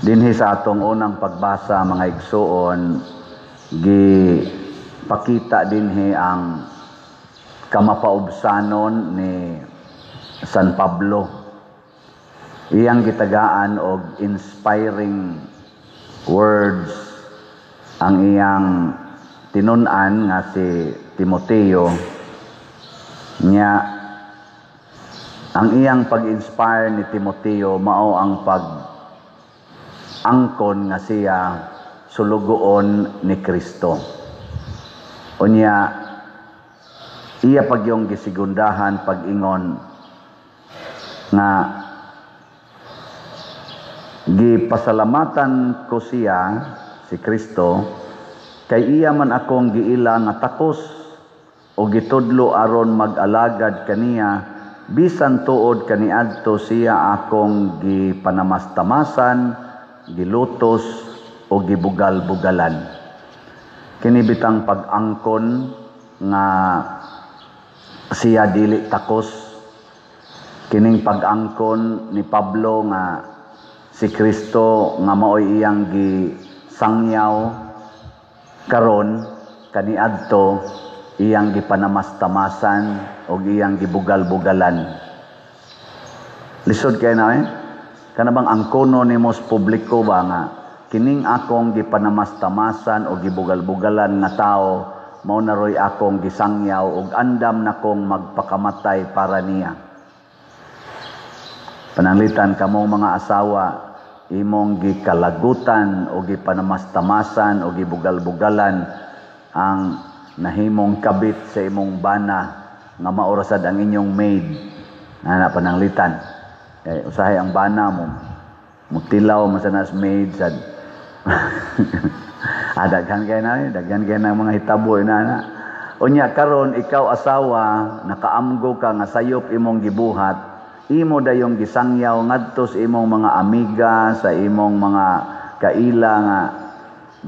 Dinhi sa atong unang pagbasa, mga igsuon, gi pakita dinhi ang kamapaubsanon ni San Pablo. Iyang gitagaan og inspiring words ang iyang tinun-an nga si Timoteo. Nya ang iyang pag-inspire ni Timoteo mao ang pag angkon nga siya sulugoon ni Kristo. Unya iya pagyong gisigundahan pag-ingon nga gipasalamatan ko siya, si Kristo, kay iya man akong giila nga takos o gitudlo aron mag-alagad kaniya, bisan tuod kaniadto siya akong gipanamastamasan, gilutos o gibugal-bugalan. Kini bitang pag-angkon nga siya dili takos, kining pag-angkon ni Pablo nga si Kristo nga maoy iyang gisangyaw karon, kaniadto iyang gipanamastamasan o iyang gibugal-bugalan. Lisod kay na eh. Kana bang angkono nimo sa publiko ba nga kining akong gipanamastamasan o gibugal-bugalan nga tao mao na roy akong gisangyaw ug andam nakong magpakamatay para niya? Pananglitan kamong mga asawa, imong gikalagutan o gipanamastamasan o gibugal-bugalan ang nahimong kabit sa imong bana nga maorasad ang inyong maid. Ana, pananglitan. Kay usahay ang bana mo mutilaw man sa nas maid sad. Ah, daghan kay na, daghan kay na mga hitabo na na. Unya karon ikaw asawa, nakaamgo ka nga sayop imong gibuhat, imo dayong gisangyaw ngadto sa imong mga amiga, sa imong mga kaila nga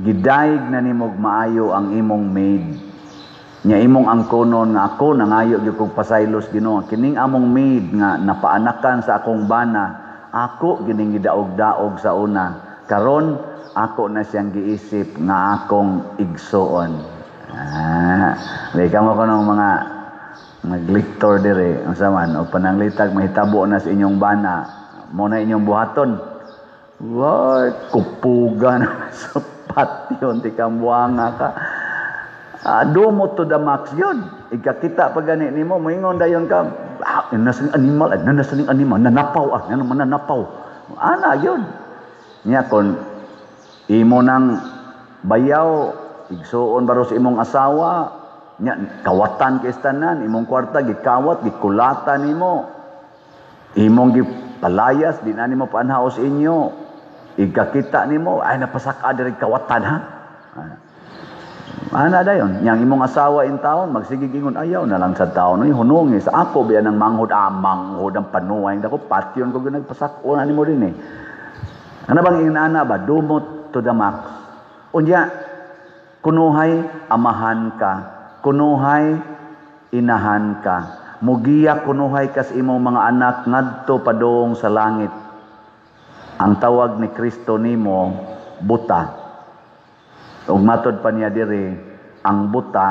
gidayeg na nimog maayo ang imong maid. Nya imong angkonon nga ako nangayo gyud kog pasaylos, Ginoo, kining among maid nga napaanakan sa akong bana, ako gining gidaog-daog sa una, karon ako na siyang giisip nga akong igsuon. Ah, di kamo ko ng mga nagliktor dire, unsa man o pananglitag mahitabo na sa inyong bana, mo na inyong buhaton. Way, kupugan sa patyon, ti kambuanga ka. Ah, dumot to the max yun. Ikakita pa gani nimo, moingon dayon ka, ah, nasa animal, ah, nasa animal, nanapaw, ah, ano mananapaw. Ana yun. Nya kon imo nang bayaw, igsuon baro sa imong asawa, nya kawatan kay tanan, imong kwarta gikawat, gikulata nimo. Imong gipalayas, di na nimo paanhaos inyo. Igkakita nimo, ay napasaka diri kawatan ha. Ah. Ana dayon, yang imong asawa in taon magsigig ingon, ayaw na lang sa taon, uy hunungi sa ako biya ng manghod, ah, manghod ang panuay dako patyon ko nagpasak-o na nimo din eh. Ano bang inana ba, dumot to the max. Unya kunuhay amahan ka, kunuhay inahan ka, mugiya kunuhay kas imong mga anak ngadto padung sa langit. Ang tawag ni Kristo nimo buta. Ug matod pa niya diri, ang buta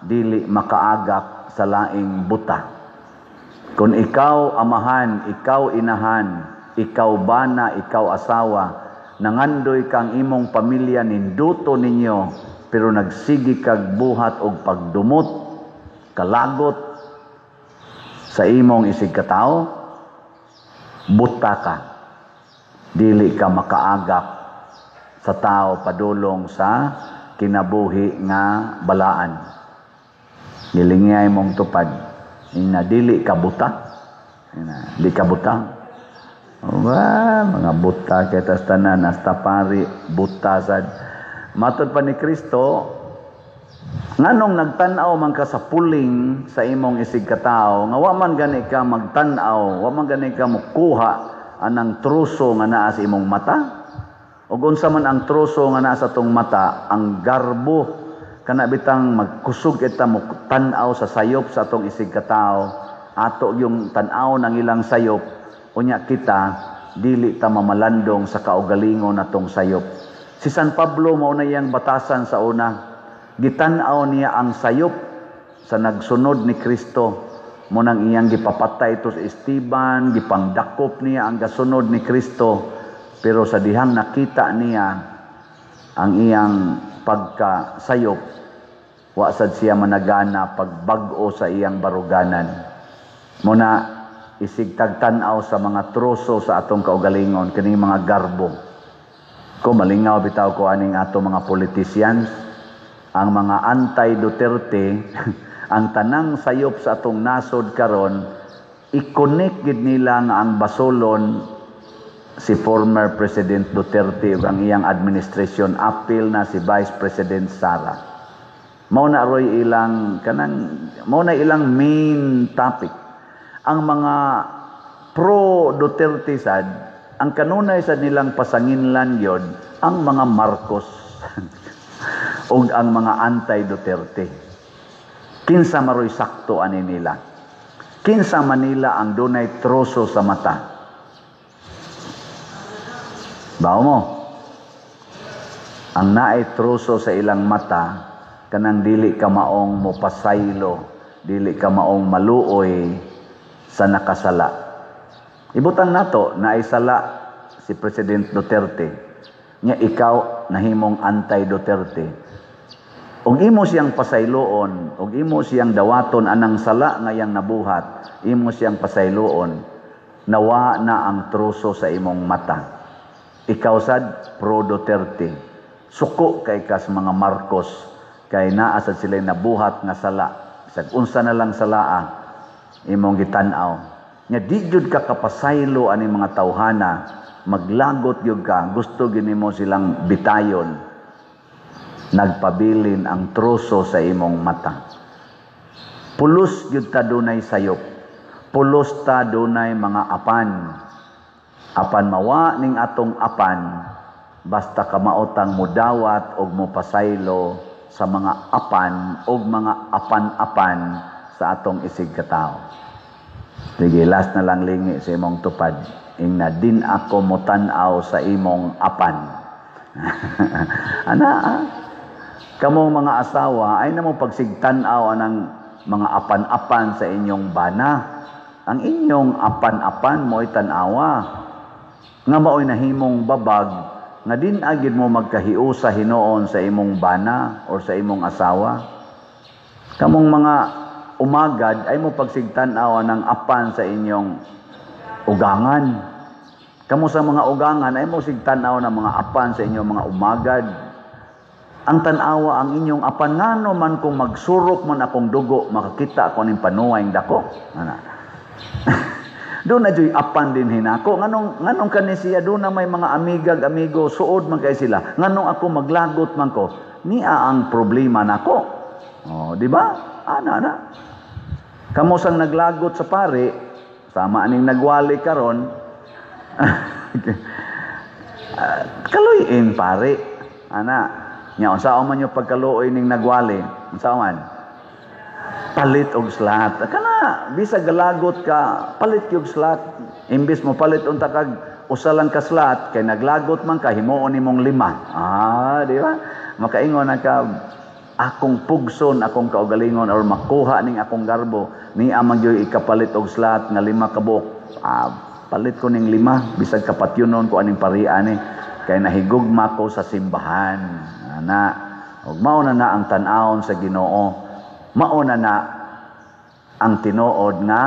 dili makaagak sa laing buta. Kung ikaw amahan, ikaw inahan, ikaw bana, ikaw asawa, nangandoy kang imong pamilya ninduto ninyo, pero nagsigi kag buhat og pagdumot, kalagot sa imong isig katao, buta ka. Dili ka makaagak sa tao padulong sa kinabuhi nga balaan. Gilingay mong tupad. Ina dili ka buta. Ina di ka buta. Wa mga buta kay tas tanan hasta pari buta sad. Matod pa ni Kristo, nganong nagtan-aw man ka sa puling sa imong isig katawo nga wa man gani ka magtan-aw, wa man gani ka mokuha anang truso nga naa sa imong mata? Ug unsa man ang truso nga naa sa atong mata? Ang garbo. Kana bitang magkusog kita mo tan-aw sa sayop sa atong isig katawo, ato yung tan-aw ng ilang sayop, unya kita dili ta mamalandong sa kaugalingon natong sayop. Si San Pablo, mao na iyang batasan sa una. Gitan-aw niya ang sayop sa nagsunod ni Kristo. Mao nang iyang gipapatay to si Esteban, gipangdakop niya ang gasunod ni Kristo. Pero sa dihang nakita niya ang iyang pagkasayop, wa sad siya managana pagbag-o sa iyang baruganan. Mao na isig tagtan-aw sa mga troso sa atong kaugalingon, kining mga garbo. Ko malingaw bitaw ko aning ato mga politicians, ang mga anti-Duterte, ang tanang sayop sa atong nasod karon, i-connect gid nila nga ang basolon si former President Duterte ug ang iyang administration, apil na si Vice President Sara. Mao na roy ilang kanang, mao na ilang main topic. Ang mga pro Duterte sad, ang kanunay sad nilang pasanginlan gyud ang mga Marcos ug ang mga anti Duterte. Kinsa maroy sakto ani nila? Kinsa manila ang dunay troso sa mata? Bao mo? Ang naay troso sa ilang mata, kanang dili ka maong mopasaylo, dili ka maong maluoy sa nakasala. Ibutang nato, naay sala si President Duterte. Nya ikaw nahimong anti-Duterte. Ug imo siyang pasayloon, ug imo siyang dawaton anang sala nga iyang nabuhat, imo siyang pasayloon, nawa na ang troso sa imong mata. Ikaw sad pro Duterte. Suko kay kas mga Marcos kay naa sad sila nabuhat nga sala. Bisag unsa na lang salaa imong gitan-aw. Nya di jud ka kapasaylo ani mga tawhana, maglagot gyud ka, gusto gyud nimo silang bitayon. Nagpabilin ang troso sa imong mata. Pulos gyud ta dunay sayop. Pulos ta dunay mga apan. Apan mawa ning atong apan, basta kamaotang mudawat og mopasaylo sa mga apan og mga apan-apan sa atong isig katawo. Sige, last na lang, lingi sa imong tupad. Ingna, "Din ako motan-aw sa imong apan." Ana, ah. Kamong mga asawa, ay na mo pagsigtan-aw anang mga apan-apan sa inyong bana. Ang inyong apan-apan mo'y tan-awa. Nga mao'y nahimong babag, nga din agid mo magkahiusa hinuon sa imong bana or sa imong asawa. Kamong mga umagad, ay mo pagsigtan-aw ng apan sa inyong ugangan. Kamo sa mga ugangan, ay mo sigtan-aw ng mga apan sa inyong mga umagad. Ang tan-awa ang inyong apan, ngano man kung magsurok man akong dugo, makakita ako ning panuway dako. Ana. Doon na juy apan din hinako. Nganong kani siya doon na may mga amigag amigo, suod man kay sila. Nganong ako maglagot man ko. Niya ang problema nako. Oh, di ba? Ana na. Kamo sang naglagot sa pare, sama aning nagwali karon. Kaluyin pare. Ana, nya unsa man yung pagkaluoy ning nagwali? Unsa man? Palit og slot. Kana bisag galagot ka, palit og slot. Imbis mo palit unta kag usa lang ka slot kay naglagot man ka, himuon nimong lima. Ah, di ba? Makaingon na ka, akong pugson akong kaugalingon or makuha ning akong garbo, ni amang joy ikapalit og slot nga lima ka buok. Ah, palit ko ning lima bisag kapatyunon ko aning parian ni kay nahigugma ko sa simbahan. Ana, ug mao na na ang tan-awon sa Ginoo. Mao na na ang tinuod nga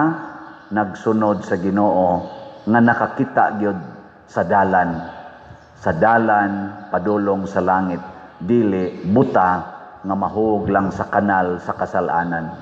nagsunod sa Ginoo nga nakakita gyud sa dalan, sa dalan padulong sa langit, dili buta nga mahug lang sa kanal sa kasalanan.